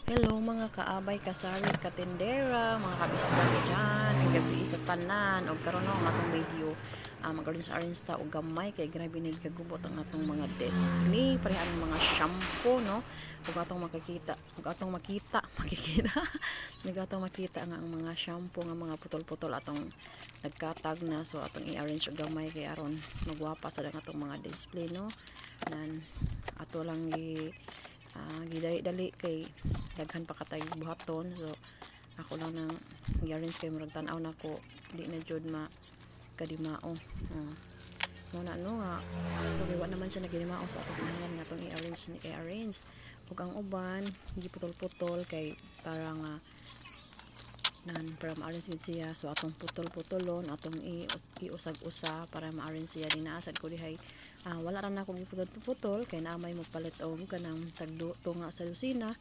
Hello, mga kaabay, kasari, katindera, mga kabisdak dyan, gabi sa tanan, og karon ang atong video, mag-arrange arrange ta og gamay kay grabe na kagubot ang atong mga display, pareha ang mga shampoo, no? Ug atong makikita, ug atong makita, makikita, ug atong makita nga ang mga shampoo nga mga putol-putol atong nagkatag na, so atong i-arrange og gamay kay aron magwapa sa ang atong mga display, no? Nan ato lang gi gidali-dali kay daghan pa katay buhaton, so ako lang nang gi-arrange kay murag tan-aw nako di na jud ma kadimao. Mo na, no, nga so wa naman siya nagdimao sa atong kinahanglan nga atong i-arrange i-arrange. Ug ang uban giputol-putol kay para nga nan para ma-arrange gid siya, so atong putol-putolon, atong iusag-usa para ma-arrange siya. Dinaa sad ko dihay, wala ra na ako giputol-putol kay naa may mopalit og kanang tagdu tunga sa dosina,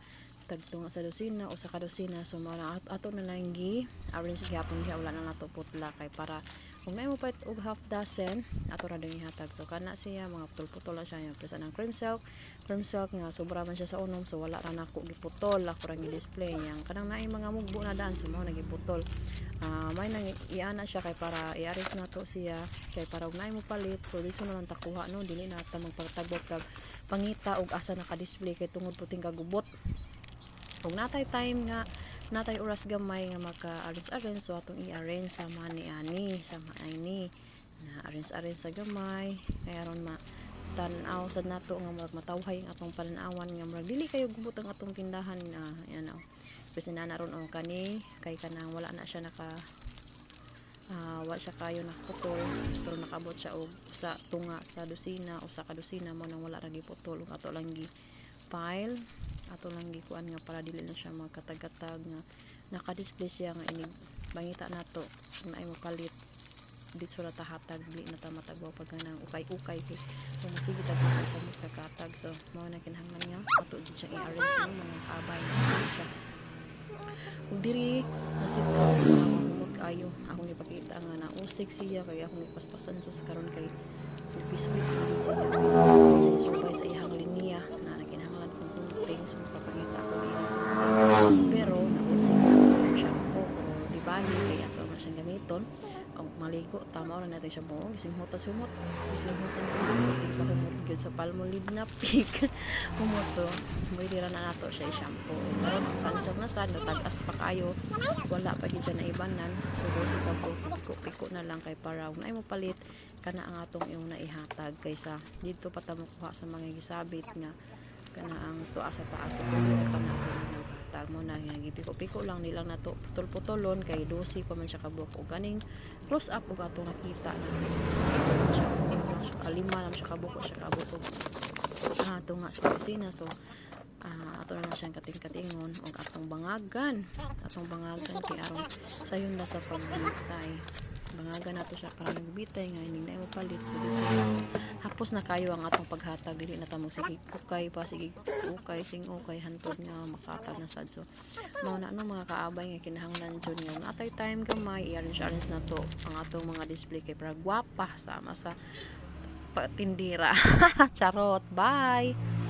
tagtunga sa dosina, usa ka dosina, so mao na ato na lang gi arrange gihapon diha. Wala na nato putla kay para kung naay mopalit og half dozen, ato ra din ihatag. So kana siya, mga putol-putol na siya yung presa ng cream silk, cream silk nga sobra man siya sa unom, so wala ra nako giputol, ako ra gi-display yang kanang naay mga mugbo na daan, so mao na giputol. May nang iana siya kay para i-arrange nato siya kay para og naay mo palit, so dito na lang takuha, no? Dili na ta magpagtagbot kag pangita og asa naka-display kay tungod puting kagubot. Ug natay time nga natay oras gamay nga maka-arrange arrange, so atong i-arrange sa mani ani sa maini na arrange arrange sa gamay kay aron ma tan-aw sad nato nga murag matawhay ang atong pananawan nga murag dili kayo gubot ang atong tindahan na yan oh. Bisan na ron oh, kani kay kanang wala na siya naka wa siya kayo nakaputol, pero nakabot siya og usa tunga sa dosina, usa ka dosina, mo nang wala ra giputol ug ato lang gi file, ato lang gikuan nga para dili na siya magkatag-katag nga naka-display siya nga inig bangita nato naay mo palit, dito ra tahatag, dili na ta matagwa pag kanang ukay-ukay kay kung sige tag sa katag. So mao na kinahanglan nga ato jud siya i-arrange, no, mga kaabay na siya. Ug diri nasip ko humot kaayo. Akong ipakita nga nausik siya kay akong ipaspasan, sus, karon kay napiswit gid siya kay siya subay sa iyang linya na kinahanglan kong gunting, so magpapangita ko iyang gunting, pero nausik na ang shampoo, pero di bali kay ato man siyang gamiton og maligo tama ra nato shampoo. Gisinghutan sumot, gisinghutan ko tingka humot gyud sa Palmolive na Peak humot, so pwede ra na nato siya i-shampoo. Karon ang Sunsilk na sad tag-as pa kayo, wala pa gid siya naibanan, so dosi ka piko piko na lang kay para kung naay mo palit, kana ang atong iyong naihatag kaysa didto pa ta mokuha sa mga gisabit nga kana ang tuwa sa paa. So pwede ra kana ato naghatag mo na nga gipiko-piko lang nilang nato putol-putolon kay 12 pa man siya kabuok. Og kaning close up ug atong nakita na siya, siya kalima lang siya kabuok siya kaabot og ato nga sa kusina, so ato na lang siyang kating-katingon og atong bangagan kay aron sayon na sa pagbitay. Bangagan nato siya para nagbitay nga ining na mo palit, so dito hapos na kayo ang atong paghatag, dili na ta mo sige ukay pa, sige ukay sing ukay hantod nga makatag na sad. So mao na, no, mga kaabay nga kinahanglan jud nga natay time gamay, i-arrange arrange na to ang atong mga display kay para gwapa sama sa patindira. Charot, bye.